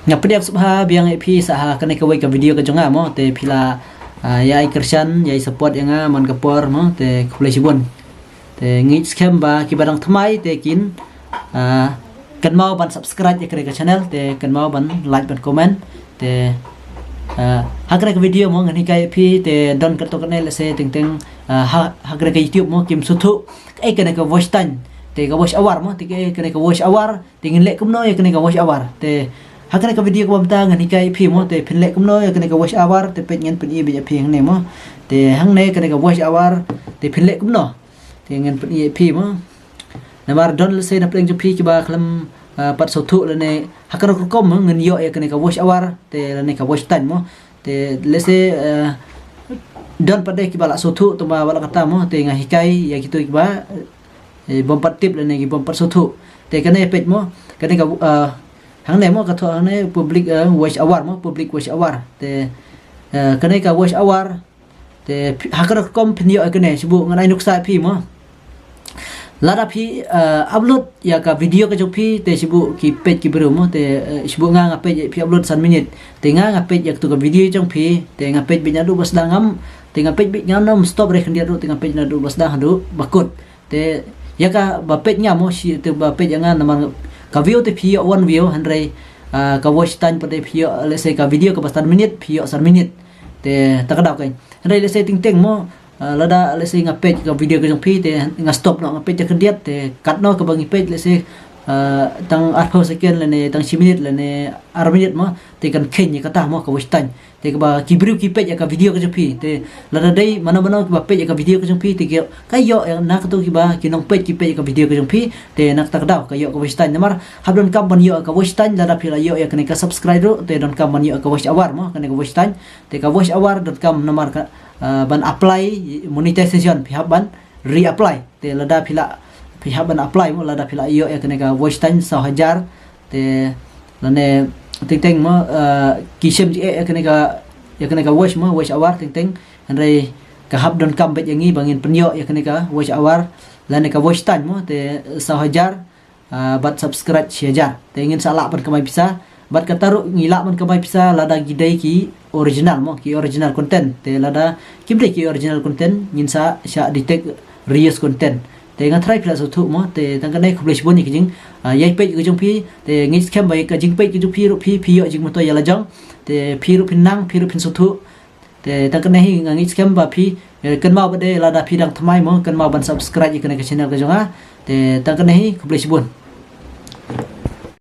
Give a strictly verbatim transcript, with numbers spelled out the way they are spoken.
Nga pdiang sngewbha biang ïa phi sa ha kane kawei ka video ka jong nga mo, te phi la, ah, ïa ai kyrshan, ïa ai support ïa nga man ka por mo, te khublei shibun. Te ngi skhem ba kiba dang thymmai te kin, ah, kynmaw ban subscribe ïa kane ka channel, te kynmaw ban like ban comment. Te, ah, ha kane ka video mo ngan hikai ïa phi, te don katto katne lehse teng teng, ah, ha, ha kane ka YouTube mo kim sngewthuh kaei kane ka watch time, te ka watch hour mo, te kaei kane ka watch hour, te ngin leh kumno ïa kane ka watch hour. Te ha kane ka video kaba mynta ngan hikai ïa phi mo, te phin leh kumno ïa kane ka watch hour, te peit ngan pyni beit ïa phi hangne mo. Te hangne kane ka watch hour, te phin leh kumno. Te ngan pyni ïa phi mo. Namar don lehse na pdeng jong phi kiba khlem, ah, pat sngewthuh lane ha kano ka rukom mo ngan ïoh ïa kane ka watch hour, te lane ka watch time mo. Te lehse, ah, don pat de kiba la sngewthuh, tangba wat la katta mo, te nga hikai ïa kito kiba, eh, bym pat tip lane ki bym pat sngewthuh. Te kane peit mo, kane ka, ah, hangne mo, ka thoh hangne public, ah, watch hour mo, public watch hour. Te, ah, kane ka watch hour, te phi, ha kano ka rukom phin ïoh ïa kane, shibun ngan ai nuksa ïa phi mo. Lada phi, ah, upload ïa ka video ka jong phi, te shibun ki peit ki briew mo, te, eh, shibun nga nga peit ïa phi upload san minit. Te nga nga peit ïa kato ka video jong phi, te nga peit beit naduh ba sdang, ngam, te nga peit beit, ngam, ngam stop re khyndiat ruh, te nga peit naduh ba sdang haduh ba kut. Te ïa kaba peit nga mo, shi te ba peit ïa nga namar ka view te phi ïoh one view, hynrei, ah, ka watch time pat de phi ïoh, lehse ka video kaba san minit phi ïoh san minit. Te ta ka daw kein. Hynrei lehse teng teng mo, ah, lada lehse nga peit ka video ka jong phi, te nga stop noh, nga peit ïa khyndiat, te katno kaba ngi peit lehse, ah, tang arphew second lane tang shi minit lane ar minit mo, te kan kheiñ ïa kata mo ka watch time. Te kaba ki briew ki peit ïa ka video ka jong phi, te lada dei mano mano kiba peit ïa ka video ka jong phi, te ki, ka ïoh ïa na kato kiba ki nongpeit ki peit ïa ka video ka jong phi, te na kata ka daw ka ïoh ka watch time. Namar hap donkam ban ïoh ka watch time lada phi la ïoh ïa kane ka subscribe ruh, te donkam ban ïoh ka watch hour mo, kane ka watch time. Te ka watch hour donkam namar ka, ah, ban apply monetization phi hap ban reapply. Te lada phi la, phi hap ban apply mo, lada phi la ïoh ïa kane ka watch time saw hajar. Te lane teng teng mo, ah, ki shem jingeh ïa kane ka, ïa kane ka watch mo, watch hour teng teng. Hynrei ka hap donkam beit ïa ngi ba ngin pynïoh ïa kane ka watch hour lane ka watch time mo, te saw hajar, ah, bad subscribe shi hajar. Te ngin sa lah ban kamai pisa. Bad kata ruh ngi lah ban kamai pisa lada ki dei ki original mo, ki original content. Te lada kim dei ki original content, ngin sa shah detect reuse content. Te nga tharai phi la sngewthuh mo, te tang kane khublei shibun ïa ka jing, ah, ïai peit ka jong phi, te ngi skhem ba ïa ka jingpeit ka jong phi ruh phi, phi ïoh jingmyntoi ïa la jong. Te phi ruh phin nang, phi ruh phin sngewthuh. Te tang kane hi nga ngi skhem ba phi, eh, kynmaw ba de lada phi dang thymmai mo, kynmaw ban subscribe ïa kane ka channel ka jong nga. Te tang kane hi khublei shibun.